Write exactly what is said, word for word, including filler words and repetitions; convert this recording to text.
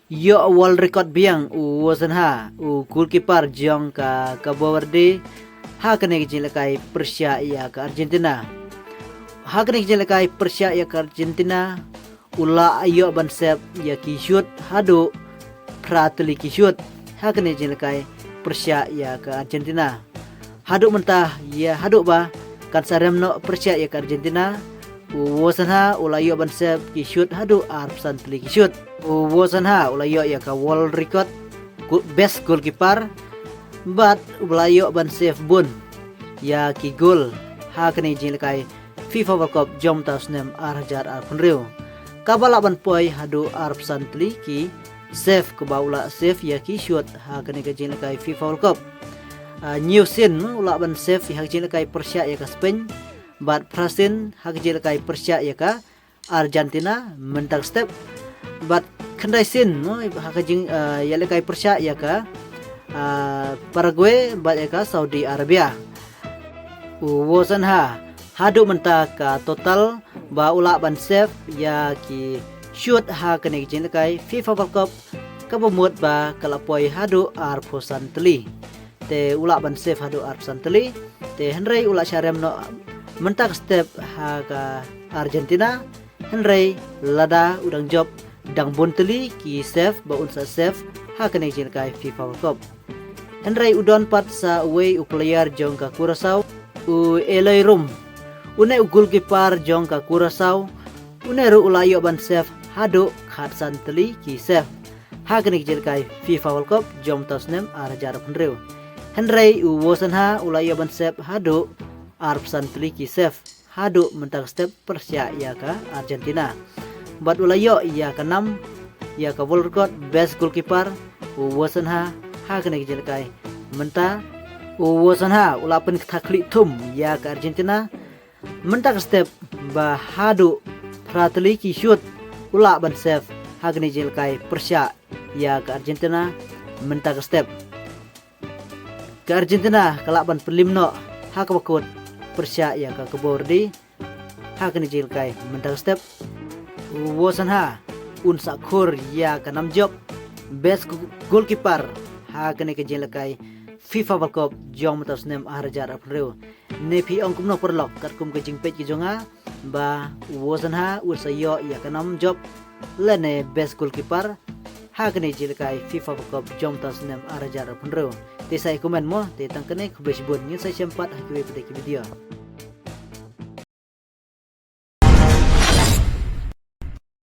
Ïoh world record biang u Vitinha, u goalkeeper jong ka Cabo Verde, ha kane ka jinglehkai pyrshah ïa ka Argentina. Ha kane ka jinglehkai pyrshah ïa ka Argentina, u la ïoh ban save ïa ki shot haduh phra tylli ki shot. Ha kane ka jinglehkai pyrshah ïa ka Argentina. Haduh mynta ïa haduh ba kan sa rem noh pyrshah ïa ka Argentina, u Vitinha u la ïoh ban save ki shot haduh arphew san tylli ki shot. U Vitinha u la ïoh ïa ka world record, go-, best goalkeeper, bad u la ïoh ban save bun ïa ki goal ha kane ka jinglehkai FIFA World Cup jong mynta u snem ar hajar arphew hynriew, kaba lah ban poi haduh arphew san tylli ki save kaba u la save ïa ki shot ha kane ka jinglehkai FIFA World Cup. Ah, hynñiew sien u lah ban save ha ka jinglehkai pyrshah ïa ka Spain, bad phra sien ha ka jinglehkai pyrshah ïa ka Argentina mynta ka step, bad khyndai sien ha ka jing, ah, ïalehkai pyrshah ïa ka, ah, Paraguay bad ïa ka Saudi Arabia. U Vitinha haduh mynta ka total ba u lah ban save ïa ki shot ha kane ka jinglehkai FIFA World Cup kaba mut ba ka la poi haduh arphew san tylli. Te u lah ban save haduh arphew san tylli. Te hynrei u la shah rem noh mynta ka step ha ka Argentina. Hynrei lada u dang jop dang bun tylli ki save ba un sa save ha kane ka jinglehkai FIFA World Cup. Hynrei u don pat sa uwei u player jong ka Curaçao, u Eloy Room. Une u goalkeeper jong ka Curaçao, une ruh u la ïoh ban save haduh khatsan tylli ki save ha kane ka jinglehkai FIFA World Cup jong mynta u snem ar hajar arphew hynriew. Hynrei u Vitinha u la ïoh ban save haduh arphew san tylli ki save haduh mynta ka step pyrshah ïa ka Argentina. Bad u la ïoh ïa ka nam ïa ka world record best goalkeeper, u Vitinha, ha kane ka jinglehkai. Mynta u Vitinha u la pynkthah khlieh thum ïa ka Argentina mynta ka step ba haduh phra tylli ki shot u lah ban save ha kane ka jinglehkai pyrshah ïa ka Argentina mynta ka step. Ka Argentina ka lah ban pynliem noh ha kaba kut pyrshah ïa ka Cabo Verde ha kane ka jinglehkai mynta ka step. U Vitinha un sa khur ïa ka nam jop best goalkeeper ha kane ka jinglehkai FIFA World Cup jong mynta u snem ar hajar arphew hynriew. Ne phi ong kumno paralok, katkum ka jingpeit ka jong nga ba u Vitinha un sa ïoh ïa ka nam jop lane best goalkeeper ha kane ka jinglehkai FIFA World Cup jong mynta u snem ar hajar arphew hynriew? Te sa ïa comment mo. Te tang kane, khublei shibun, ngin sa ïashem pat ha kiwei pat ki video.